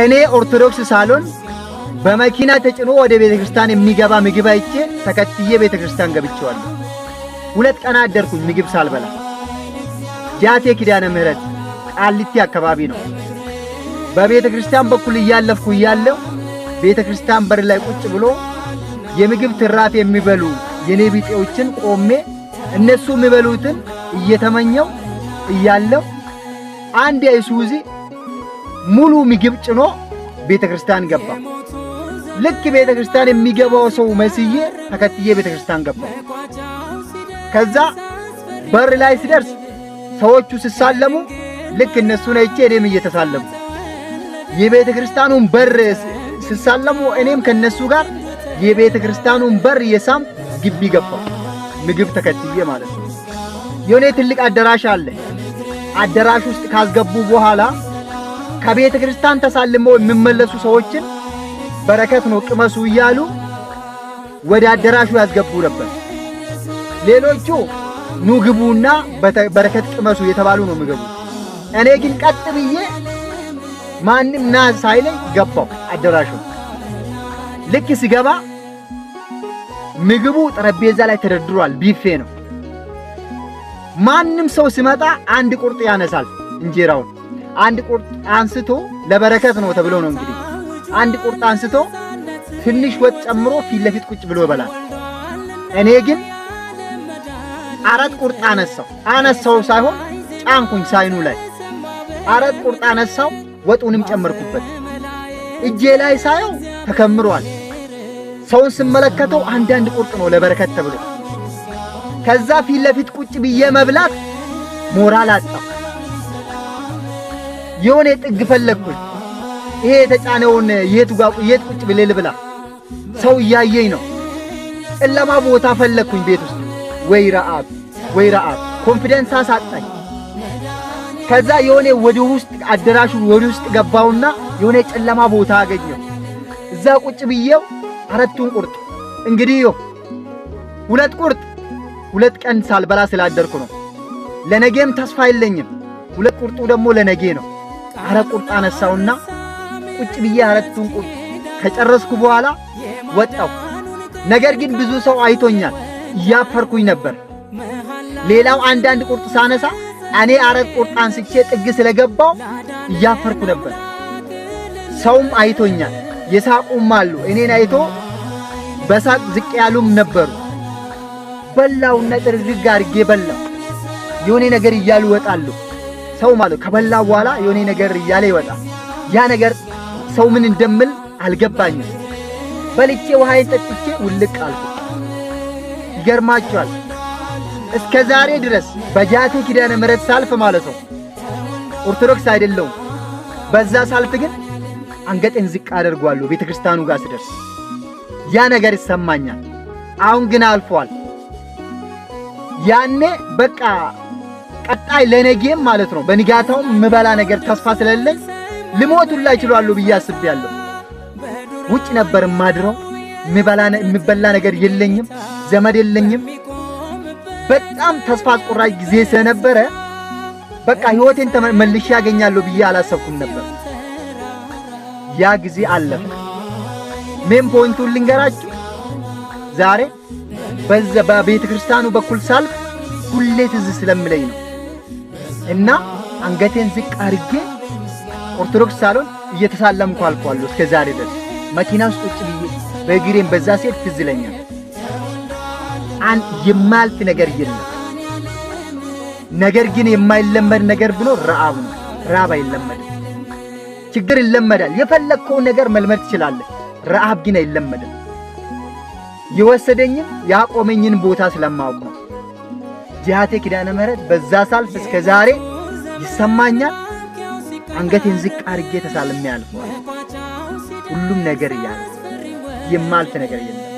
እኔ ኦርቶዶክስ ሳልሆን በመኪና ተጭኖ ወደ ቤተ ክርስቲያን የሚገባ ምግብ አይቼ ተከትዬ ቤተ ክርስቲያን ገብቼዋለሁ። 2 ቀን አደርኩኝ ምግብ ሳልበላ። ጃቴ ኪዳነ ምሕረት ቃሊቲ አካባቢ ነው። በቤተ ክርስቲያን በኩል እያለፍኩ እያለሁ ቤተ ክርስቲያን በር ላይ ቁጭ ብሎ የምግብ ትራፊ የሚበሉ የኔ ቢጤዎችን ቆሜ እነሱ የሚበሉትን እየተመኘው እያለው አንድ አይሱዚ ሙሉ ምግብ ጭኖ ቤተ ክርስቲያን ገባ። ልክ ቤተ ክርስቲያን የሚገባው ሰው መስዬ ተከትዬ ቤተ ክርስቲያን ገባ። ከዛ በር ላይ ሲደርስ ሰዎቹ ሲሳለሙ ልክ እነሱን አይቼ እኔም እየተሳለሙ፣ የቤተ ክርስቲያኑን በር ሲሳለሙ እኔም ከነሱ ጋር የቤተ ክርስቲያኑን በር እየሳምኩ ግቢ ገባሁ። ምግብ ተከትዬ ማለት ነው። የሆነ ትልቅ አዳራሽ አለ። አዳራሽ ውስጥ ካስገቡ በኋላ ከቤተ ክርስቲያን ተሳልመው የሚመለሱ ሰዎችን በረከት ነው ቅመሱ እያሉ ወደ አዳራሹ ያስገቡ ነበር። ሌሎቹ ኑ ግቡና በረከት ቅመሱ የተባሉ ነው የሚገቡ። እኔ ግን ቀጥ ብዬ ማንም ና ሳይለኝ ገባው አዳራሹ። ልክ ሲገባ ምግቡ ጠረጴዛ ላይ ተደርድሯል። ቢፌ ነው። ማንም ሰው ሲመጣ አንድ ቁርጥ ያነሳል። እንጀራውን አንድ ቁርጥ አንስቶ ለበረከት ነው ተብሎ ነው እንግዲህ፣ አንድ ቁርጥ አንስቶ ትንሽ ወጥ ጨምሮ ፊት ለፊት ቁጭ ብሎ ይበላል። እኔ ግን አራት ቁርጥ አነሳው፣ አነሳው ሳይሆን ጫንኩኝ ሳይኑ ላይ፣ አራት ቁርጥ አነሳው፣ ወጡንም ጨመርኩበት። እጄ ላይ ሳየው ተከምሯል። ሰውን ስመለከተው አንዳንድ ቁርጥ ነው ለበረከት ተብሎ። ከዛ ፊት ለፊት ቁጭ ብዬ መብላት ሞራል አጣሁ። የሆነ ጥግ ፈለግኩኝ። ይሄ የተጫነውን የቱ ጋር የት ቁጭ ብዬ ልብላ? ሰው እያየኝ ነው። ጨለማ ቦታ ፈለግኩኝ ቤት ውስጥ። ወይ ረአብ፣ ወይ ረአብ፣ confidence አሳጣኝ። ከዛ የሆነ ወደ ውስጥ አዳራሹ ወደ ውስጥ ገባውና የሆነ ጨለማ ቦታ አገኘሁ። እዛ ቁጭ ብዬው አራቱን ቁርጥ፣ እንግዲህ ይኸው ሁለት ቁርጥ 2 ቀን ሳልበላ ስላደርኩ ነው። ለነጌም ተስፋ የለኝም። ሁለት ቁርጡ ደግሞ ለነጌ ነው። አራት ቁርጥ አነሳውና ቁጭ ብዬ አራቱን ቁርጥ ከጨረስኩ በኋላ ወጣሁ። ነገር ግን ብዙ ሰው አይቶኛል። እያፈርኩኝ ነበር። ሌላው አንዳንድ ቁርጥ ሳነሳ እኔ አራት ቁርጥ አንስቼ ጥግ ስለገባው እያፈርኩ ነበር። ሰውም አይቶኛል። የሳቁም አሉ። እኔን አይቶ በሳቅ ዝቅ ያሉም ነበሩ። በላውና ጥርግርግ አድርጌ በላው። የሆነ ነገር እያሉ ይወጣሉ። ሰው ማለት ከበላ በኋላ የሆነ ነገር እያለ ይወጣል። ያ ነገር ሰው ምን እንደምል አልገባኝም። በልቼ ውሃዬን ጠጥቼ ውልቅ አልኩ። ይገርማችኋል፣ እስከ ዛሬ ድረስ በጃቴ ኪዳነ ምሕረት ሳልፍ ማለት ነው፣ ኦርቶዶክስ አይደለሁም። በዛ ሳልፍ ግን አንገቴን ዝቅ አደርጓለሁ። ቤተ ክርስቲያኑ ጋር ስደርስ ያ ነገር ይሰማኛል። አሁን ግን አልፏል። ያኔ በቃ ቀጣይ ለነጌም ማለት ነው በንጋታውም ምበላ ነገር ተስፋ ስለሌለኝ ልሞት ሁላ እችላለሁ ብዬ አስቤያለሁ። ውጭ ነበር ማድረው። የሚበላ ነገር የለኝም፣ ዘመድ የለኝም። በጣም ተስፋ አስቆራጭ ጊዜ ስለነበረ በቃ ህይወቴን መልሼ ያገኛለሁ ብዬ አላሰብኩም ነበር። ያ ጊዜ አለፈ። Main point ኡን ልንገራችሁ። ዛሬ በዛ በቤተ ክርስቲያኑ በኩል ሳልፍ ሁሌ ትዝ ስለምለኝ ነው እና አንገቴን ዝቅ አድርጌ ኦርቶዶክስ ሳልሆን እየተሳለምኩ አልፏለሁ። እስከ ዛሬ ድረስ መኪና ውስጥ ቁጭ ብዬ በእግሬም በዛ ሴት ትዝ ይለኛል። አንድ የማያልፍ ነገር የለም። ነገር ግን የማይለመድ ነገር ብኖር ረአብ ነው። ረአብ አይለመድም። ችግር ይለመዳል። የፈለግከውን ነገር መልመድ ትችላለህ። ረአብ ግን አይለመድም። የወሰደኝን ያቆመኝን ቦታ ስለማውቅ ነው። ጂሃቴ ኪዳነ ምህረት በዛ ሳልፍ እስከ ዛሬ ይሰማኛል። አንገቴን ዝቅ አድርጌ ተሳልሜ አልፈዋል። ሁሉም ነገር እያለ የማልፍ ነገር የለም።